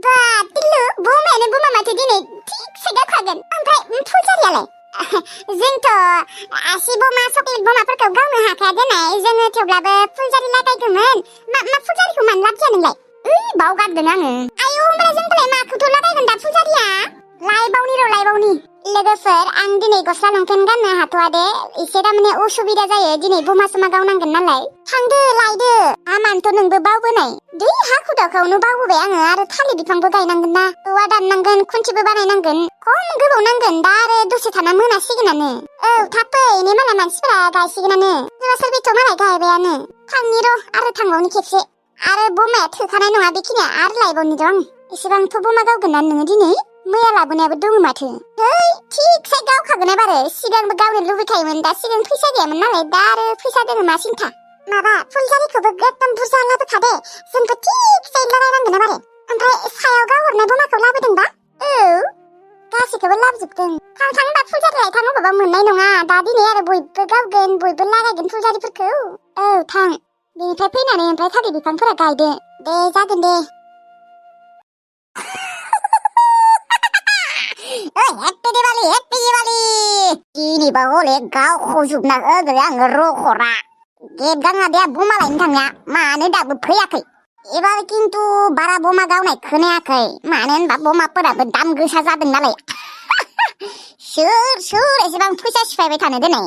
बा तिल्लु बुंनायानो बुङा माथो दिनै थिगसे गावखागोन ओमफ्राय फुजारियालाय जोंथ' आसि बमा चकलेट बमाफोरखौ गावनो हाखाया देनाय जोङो थेवब्लाबो फुलजारि लागायगौमोन मा फुलजारिखौ मानो लाबोया नोंलाय बावगारदों आङो आयौ होमब्ला जोंखौलाय माखौथ' लागायगोन दा फुजारिया लायबावनि लोगोफोर आं दिनै गस्ला लंपेन्ट गाननो हाथ'वा दे एसे दामाने उसुबिदा जायो दिनै बमा समा गावनांगोन नालाय थांदो लायदो हामानोथ' नोंबो बावबोनाय दै हाखु दावखावनो बावबोबाय आङो आरो थालिर बिफांबो गायनांगोन ना औवा दाननांगोन खुन्थिबो बानायनांगोन खम गोबाव नांगोन दा आरो दसे थाना मोनासिगोनानो औ थाब फै नै मालाय मानसिफोरा गायसिगोनानो सोरबा सोरबिथ' मालाय गायबायानो थांनि र' आरो थांबावनि खेबसे आरो बमाया थोखानाय नङा बेखिनिया आरो लायबावनि र' आं एसेबांथ' बमा गावगोन ना नोङो दिनै मैया लाबोनायाबो दङ माथो है थिगसे गावखागोन एबारो सिगांबो गावनो लुबैखायोमोन दा सिगां फैसा गैयामोन नालाय दा आरो फैसा दोङो मा सिन्था माबा फुलजारिखौबो एकदम बुरजा लाबोखादे जोंखौ थिगसे लारायनांगोन एबारो ओमफ्राय सायाव गावहरनाय बमाखौ लाबोदोंबा औ गासैखौबो लाबोजोबदों थां दा फुलजारि लायथां अबावबा मोननाय नङा दा दिनै आरो बयबो गावगोन बयबो लागायगोन फुलजारिफोरखौ औ थां बेनिफ्राय फैनानै ओमफ्राय थालिर बिफांफोरा गायदो दे जागोन दे हेप्पि दिवाली दिनैबा हले गावख'जोबना होगोन आङो रखरा गेबगाङा दे बमा लायनो थांनाया मानो दाबो फैयाखै एबार खिन्थु बारा बमा गावनाय खोनायाखै मानो होनबा बमाफोराबो दाम गोसा जादों नालाय सोर एसेबां फैसा सिफायबाय थानो दिनै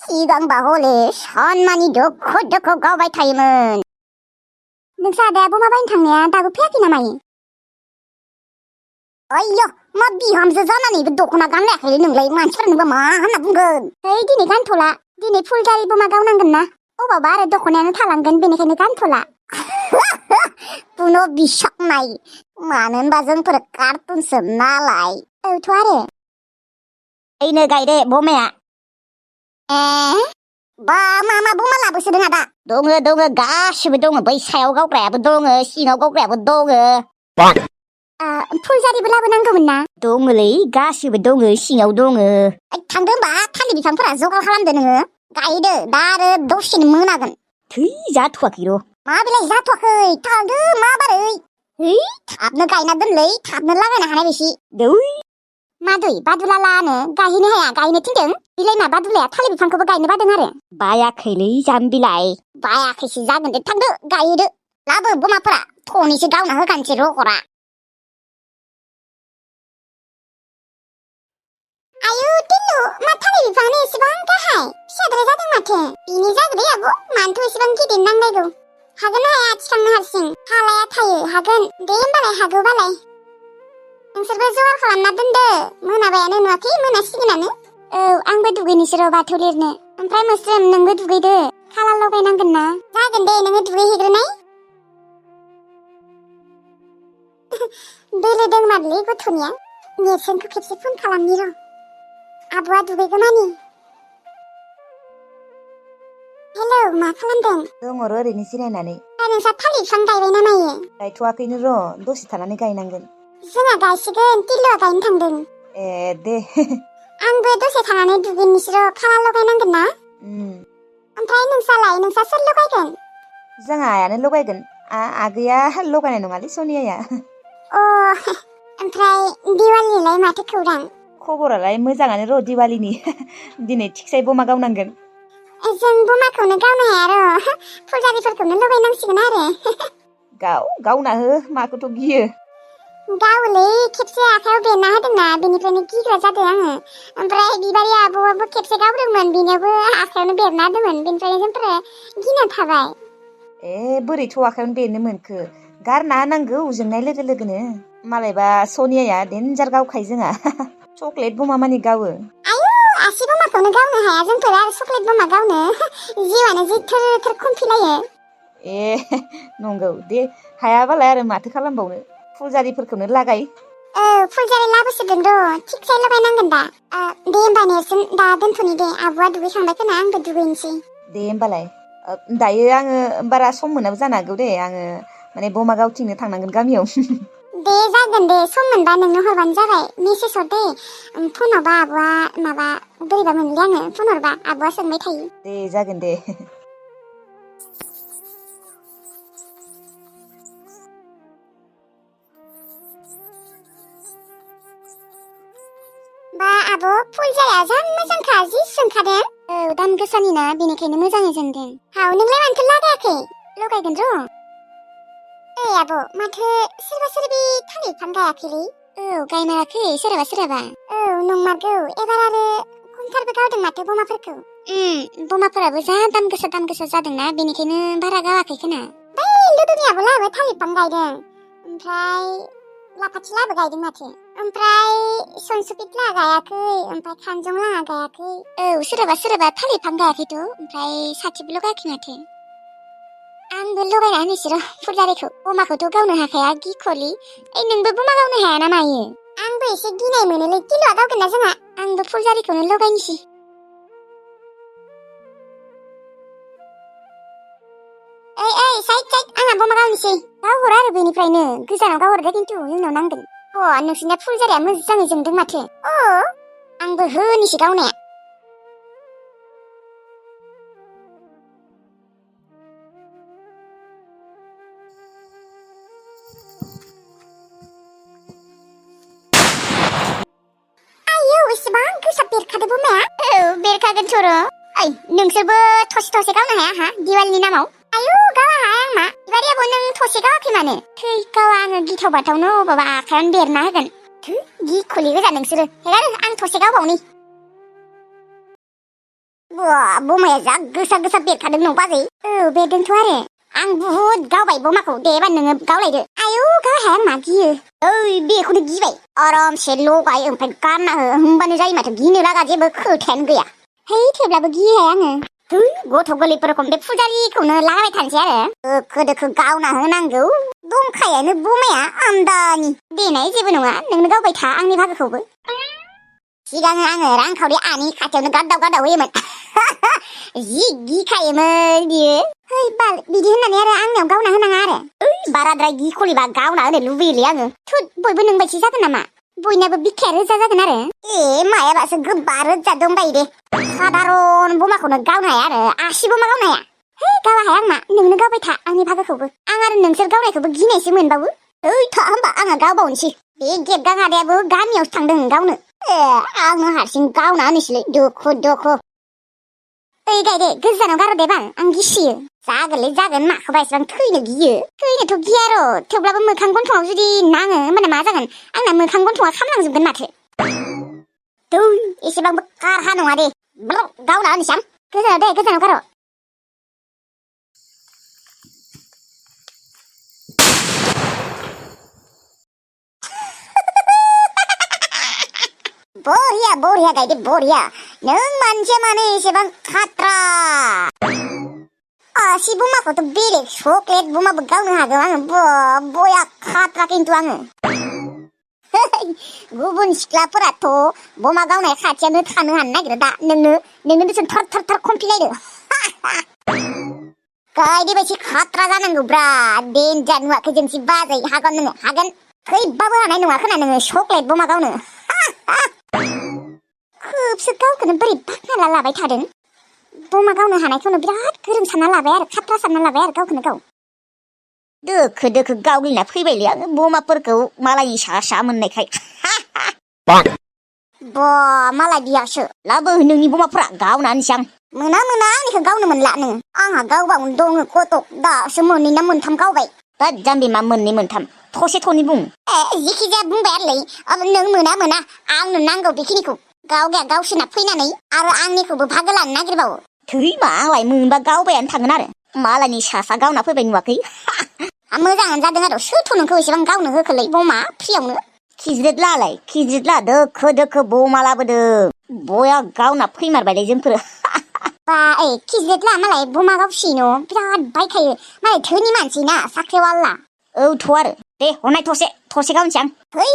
सिगांबा हले सानमानि दोखो गावबाय थायोमोन नोंसा आदाया बमा बायनो थांनाया दाबो फैयाखै ना मायो आय्य मा बिहामजो जानानैबो दख'ना गानलायाखै नोंलाय मानसिफोरा नोंबा मा होनना बुंगोन है दिनै गानथ'ला दिनै फुलजारि बमा गावनांगोन ना अबावबा आरो दख'नायानो थालांगोन बेनिखायनो गानथ'ला पुन' बिसाखनाय मानो होनबा जोंफोर कार्टुनसो नालाय औथ' आरो ओइनो गायदे बमाया बा मा बमा लाबोसोदों आदा दङ गासिबो दङ बै सायाव गावग्रायाबो दङ सिङाव गावग्रायाबो दङ फुलजारिबो लाबोनांगौमोन ना दङलै गासिबो दङ सिङाव दङ थांदो होनबा थालिर बिफांफोरा जगार खालामदो नोङो गायदो दा आरो दसेनो मोनागोन थै जाथ'वाखै र' मा बेलाय जाथ'वाखै थांदो मा बारै है थाबनो गायना दोनलै थाबनो लागायनो हानाय बायदि दौ मादै बादुला लानो गायहैनो हाया गायनो थिनदों बिलाइना बादुलाया थालिर बिफांखौबो गायनो बादों आरो बायाखैलै जाम्बिलाय बायाखैसो जागोन दे थांदो गायदो लाबो बमाफोरा थनैसो गावना होखानोसै रगरा आयु तिल्लु मा थालिर बिफाङानो एसेबां गाहाय फिसाद्राय जादों माथो बिनि जागोन दे आब' मानोथ' एसेबां गिदिर नांलायगौ हागोन ना हाया थिखांनो हारसिं हालाया थायो हागोन दे होमबालाय हागौबालाय नोंसोरबो जगार खालामना दोनदो मोनाबायानो नुवाखै मोनासिगोनानो औ आंबो दुगैनोसै र' बाथौ लिरनो ओमफ्राय मोस्रोम नोंबो दुगैदो खाला लगायनांगोन ना जागोन दे नोङो दुगैहैग्रोनाय बेलेदों मारलै गथ'निया नेरसोनखौ खेबसे फन खालामनि र' आब'आ दुगैगौमानि हेलौ मा खालामदों दङ र' ओरैनो जिरायनानै नोंसा थालिर बिफां गायबाय ना मायो गायथ'वाखैनो र' दसे थानानै गायनांगोन जोंहा गायसिगोन तिल्लुआ गायनो थांदों ए दे आंबो दसे थानानै दुगैनोसै र' खाला लगायनांगोन ना ओमफ्राय नोंसा सोर लगायगोन जोंहा आयानो लगायगोन आगैया लगायनाय नङालै सनियाया अ ओमफ्राय दिवालीलाय माथो खौरां खबरालाय मोजाङानो र' दिवालीनि दिनै थिगसे बमा गावनांगोन जों बमाखौनो गावनो हाया र' फुलजारिफोरखौनो लगायनांसिगोन आरो गावना हो माखौथ' गियो गावलै खेबसे आखायाव बेरना होदोंना बेनिफ्रायनो गिग्रा जादों आङो ओमफ्राय बिबारि आब'आबो खेबसे गावदोंमोन बेनियावबो आखायावनो बेरना होदोंमोन बेनिफ्रायनो जोंफोरो गिना थाबाय बोरैथ' आखायावनो बेरनो मोनखो गारना होनांगौ जोंनाय लोगो लोगोनो मालायबा सनियाया देन्जार गावखायो जोंहा चक्लेट बमा मानि गावो आयु आसि बमाखौनो गावनो हाया जोंफोर आरो चक्लेट बमा गावनो जिउआनो जि थोर खमफिलायो नंगौ दे हायाबालाय आरो माथो खालामबावनो फुलजारिफोरखौनो लागाय फुलजारि लाबोसिगोन र' थिगसे लगायनांगोन दा दे होमबा नेरसोन दा दोनथ'नि दे आब'आ दुगैखांबाय खोना आंबो दुगैनोसै दे होमबालाय दायो आङो बारा सम मोनाबो जानो हागौ दे आङो माने बमा गावथिंनो थांनांगोन गामियाव दे जागोन दे सम मोनबा नोंनो हरबानो जाबाय मेसेज हर दे फन हरबा आब'आ माबा बोरैबा मोनलै आङो फन हरबा आब'आ सोंबाय थायो दे जागोन दे आब' फुलजारिया जा मोजांखा जि सोंखादों औ दाम गोसानिना बेनिखायनो मोजाङै जोंदों हाव नोंलाय मानोथो लागायाखै लगायगोन र' आब' माथो सोरबा सोरबि थालिर बिफां गायाखैलै औ गायमाराखै सोरहाबा औ नंमारगौ एबार आरो खमथारबो गावदों माथो बमाफोरखौ बमाफोराबो जा दाम गोसा जादोंना बेनिखायनो बारा गावाखै खोना बै लोगोनियाबो लाबो थालिर बिफां गायदों ओमफ्राय लाफाथिलाबो गायदों माथो ओमफ्राय सनसुपितला गायाखै ओमफ्राय खानजंला गायाखै औ सोरहाबा थालिर बिफां गायाखैथ' ओमफ्राय साथिबो लगायाखै माथो आंबो लगायना होनोसै र' फुलजारिखौ बमाखौथ' गावनो हाखाया गिख'लि नोंबो बमा गावनो हायाना मायो आंबो एसे गिनाय मोनोलै गिलुआ गावगोन ना जोंहा आंबो फुलजारिखौनो लगायनोसै साइड आंहा बमा गावनोसै गावहर आरो बेनिफ्रायनो गोजानाव गावहरदो खिन्थु जोंनाव नांगोन नोंसिना फुलजारिया मोजाङै जोंदों माथो आंबो होनोसै गावनाया एसेबां गोसा बेरखादो बमाया बेरखागोन थ'र' नोंसोरबो थसे गावनो हाया हा दिवालीनि नामाव आयु गावा हाया आं मा बिबारि आब' नों थसे गावाखै मानो थै गावा आङो गिथाव बाथावनो अबावबा आखायानो बेरना होगोन थै गिखुलि गोजा नोंसोरो हेगार आं थसे गावबावनि बमाया जा गोसा बेरखादों न' बाजै बेरदोंथ' आरो आं बुहुद गावबाय बमाखौ दे एबार नोङो गावलायदो आयु गावा हाया आं मा गियो बेखौनो गिबाय आरामसे लगाय ओमफ्राय गारना हो होमबानो जायो माथो गिनो लागा जेबो खोथायानो गैया है थेवब्लाबो गियोहाय आङो गथ' गोरलैफोरखौ बे फुजारिखौनो लागायबाय थानोसै आरो दोखो गावना होनांगौ दंखायानो बमाया आमदानि देनाय जेबो नङा नोंनो गावबाय था आंनि भागोखौबो सिगां आङो रांखावरि आनि खाथियावनो गारदाव होयोमोन जि गिखायोमोन बियो बाल बिदि होननानै आरो आंनियाव गावना होनाङा आरो बाराद्राय गिखलिबा गावना होनो लुबैयोलै आङो थुद बयबो नोंबायदि जागोन नामा बयनाबो बिखाया रोजा जागोन आरो मायाबासो गोबा रोजा दंबायो दे सादारन बमाखौनो गावनो हाया आरो आसि बमा गावनो हाया गावा हाया आंना नोंनो गावबाय था आंनि भागोखौबो आं आरो नोंसोर गावनायखौबो गिनायसो मोनबावो था होमबा आंहा गावबावनोसै बे गेबगां आदायाबो गामियावसो थांदों गावनो आंनो हारसिं गावना होनोसैलै दुखु गायदे गोजानाव गार' दे बाल आं गिसियो जागोन माखौबा एसेबां थैनो गियो थैनोथ' गिया र' थेवब्लाबो मोखां गन्थङाव जुदि नाङो होमबाना मा जागोन आंना मोखां गन्थङा खामलांजोबगोन माथो एसेबांबो कारहा नङा दे गावना होनोसै आं गोजानाव गार' बरिया गायदे बरिया नों मानसिया मानो एसेबां खाट्रा आसि बमाखौथ' बेलेग चक्लेट बमाबो गावनो हागौ आङो बया खाट्रा खिन्थु आङो गुबुन सिख्लाफोराथ' बमा गावनाय खाथियावनो थानो हानो नागिरो दा नोंनो बिसोर थर खमफिलायदो गायदे बायदि खाट्रा जानांगौब्रा देन्जार नुवाखै जोंसि बाजै हागोन नोङो हागोन थैबाबो हानाय नङा खोना नोङो चक्लेट बमा गावनो खोबसो गावखौनो बोरै बाखनाला लाबाय थादों बमा गावनो हानायखौनो बिराद गोरों सानना लाबाय आरो खाट्रा सानना लाबाय आरो गावखौनो गाव दोखो गावलिना फैबायलै आङो बमाफोरखौ मालायनि सा मोननायखाय मालाय बियासो लाबो नोंनि बमाफोरा गावना होनोसै आं मोना आंनिखौ गावनो मोनला नोङो आंहा गावबावनो दङ कटक दासो मोननै ना मोनथाम गावबाय दा जाम्बि मा मोननै मोनथाम थसे थनै बुं जिखिजाया बुंबाय आरोलै नों मोना आंनो नांगौ बेखिनिखौ गावसोरना फैनानै आरो आंनिखौबो भागो लानो नागिरबावो थै मालाय मोनबा गावबायानो थांगोन आरो मालायनि सा गावना फैबाय नुवाखै मोजाङानो जादों आरो सोरथ' नोंखौ एसेबां गावनो होखोलै बमा फ्रियावनो खिज्रिदला दोखो बमा लाबोदों बया गावना फैमारबायलै जोंफोरो खिज्रिदला मालाय बमा गावसिनो बिराद बायखायो मालाय धोनि मानसि ना साख्रिवाला औथ' आरो दे हरनाय थसे गावनोसै आं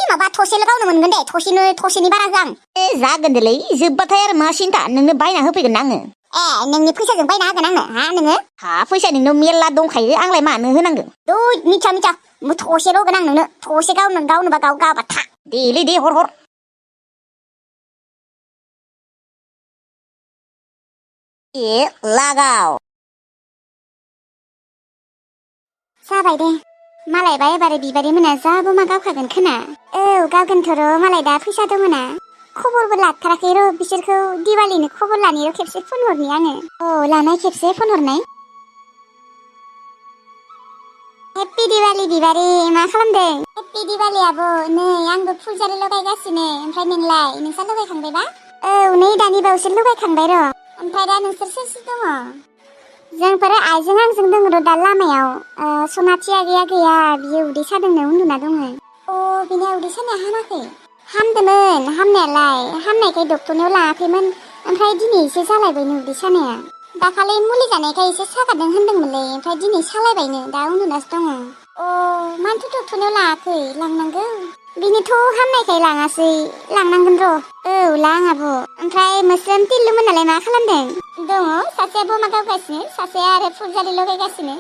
माबा थसेल' गावनो मोनगोन दे थसेनि बारा होआं जागोन देलै जोबबाथाय आरो मा सिन्था नोंनो बायना होफैगोन आङो नोंनि फैसाजों बायना होगोन आंनो नोङो फैसा नोंनाव मेरला दंखायो आंलाय मानो होनांगौ मिथिया थसेल' होगोन आं नोंनो थसे गावनोबा गावाबा था देलै दे हर लागाव जाबाय दे मालायबा एबारे बिबारि मोना जा बमा गावखागोन खोना गावगोनथ' र' मालाय दा फैसा दङ ना खबरबो लाथाराखै र' बिसोरखौ दिवालीनि खबर लानायाव खेबसे फन हरनि आङो लानाय खेबसे फन हरनाय हेपि दिवाली बिबारि मा खालामदों हेपि दिवाली आब' नै आंबो फुलजारि लगायगासिनो ओमफ्राय नोंलाय नोंसा लगायखांबायबा नै दानि बावैसो लगायखांबाय र' ओमफ्राय दा नोंसोर सोर सोर दङ जोंफोर आइजों आंजों दङ र' दा लामायाव सनाथिया गैया बियो उदै सादोंनो उन्दुना दङ बिना उदै सानाया हामाखै हामदोंमोन हामनायालाय हामनायखाय डक्टरनियाव लाङाखैमोन ओमफ्राय दिनै एसे जालायबायनो उदै सानाया दाखालि मुलि जानायखाय एसे सागादों होनदोंमोनलै ओमफ्राय दिनै सालायबायनो दा उन्दुनासो दङ मानोथो डक्टरनियाव लाङाखै लांनांगौ बिनिथ' हामनायखाय लाङासै लांनांगोन र' लां आब' ओमफ्राय मोस्रोम तिल्लुमोनालाय मा खालामदों दङ सासेया बमा गावगासिनो सासेया आरो फुलजारि लगायगासिनो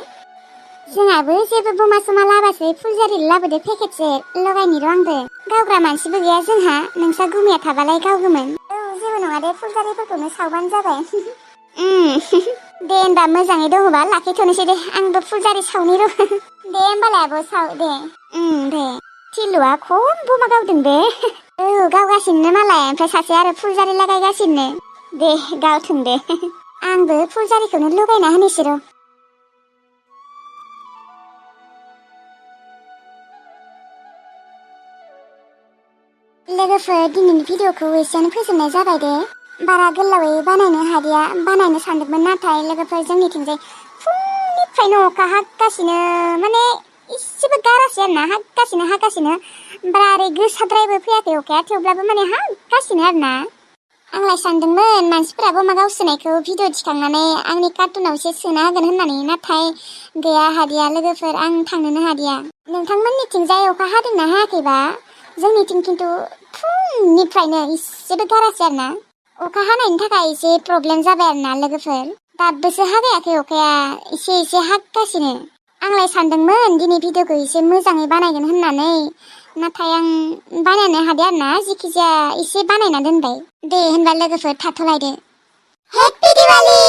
जोंहाबो जेबो बमा समा लाबासै फुलजारि लाबोदो पेकेटसे लगायनि र' आंबो गावग्रा मानसिबो गैया जोंहा नोंसा गुमिया थाबालाय गावगोमोन जेबो नङा दे फुलजारिफोरखौनो सावबानो जाबाय दे होनबा मोजाङै दङबा लाखिथ'नोसै दे आंबो फुलजारि सावनि र' दे होमबालाय आब' साव दे दे थिलुआ खम बमा गावदों बे गावगासिनो मालाय ओमफ्राय सासे आरो फुलजारि लागायगासिनो दे गावथों दे आंबो फुलजारिखौनो लगायना होनोसै र' लोगोफोर दिनैनि भिडिअखौ एसेयावनो फोजोबनाय जाबाय दे बारा गोलावै बानायनो सानदोंमोन नाथाय लोगोफोर जोंनिथिंजाय फुंनिफ्रायनो अखा हागासिनो माने इसेबो गारासै आरोना हागासिनो बारा गोसाद्रायबो फैयाखै अखाया थेवब्लाबो माने हागासिनो आरोना आंलाय सानदोंमोन मानसिफोरा बमा गावसोनायखौ भिडिअ थिखांनानै आंनि कार्टुनाव एसे सोना होगोन होननानै नाथाय गैया हादिया लोगोफोर आं थांनोनो हादिया नोंथांमोननिथिंजाय अखा हादोंना हायाखैबा जोंनिथिं खिन्थु फुंनिफ्रायनो इसेबो गारासै आरोना अखा हानायनि थाखाय एसे प्रब्लेम जाबाय आरोना लोगोफोर दाबोसो हागायाखै अखाया एसे हागासिनो आंलाय सानदोंमोन दिनै भिडिअखौ एसे मोजाङै बानायगोन होननानै नाथाय आं बानायनो हादिया आरोना जिखिजाया एसे बानायना दोनबाय दे होनबा लोगोफोर थाथ'लायदो हेपि दिवाली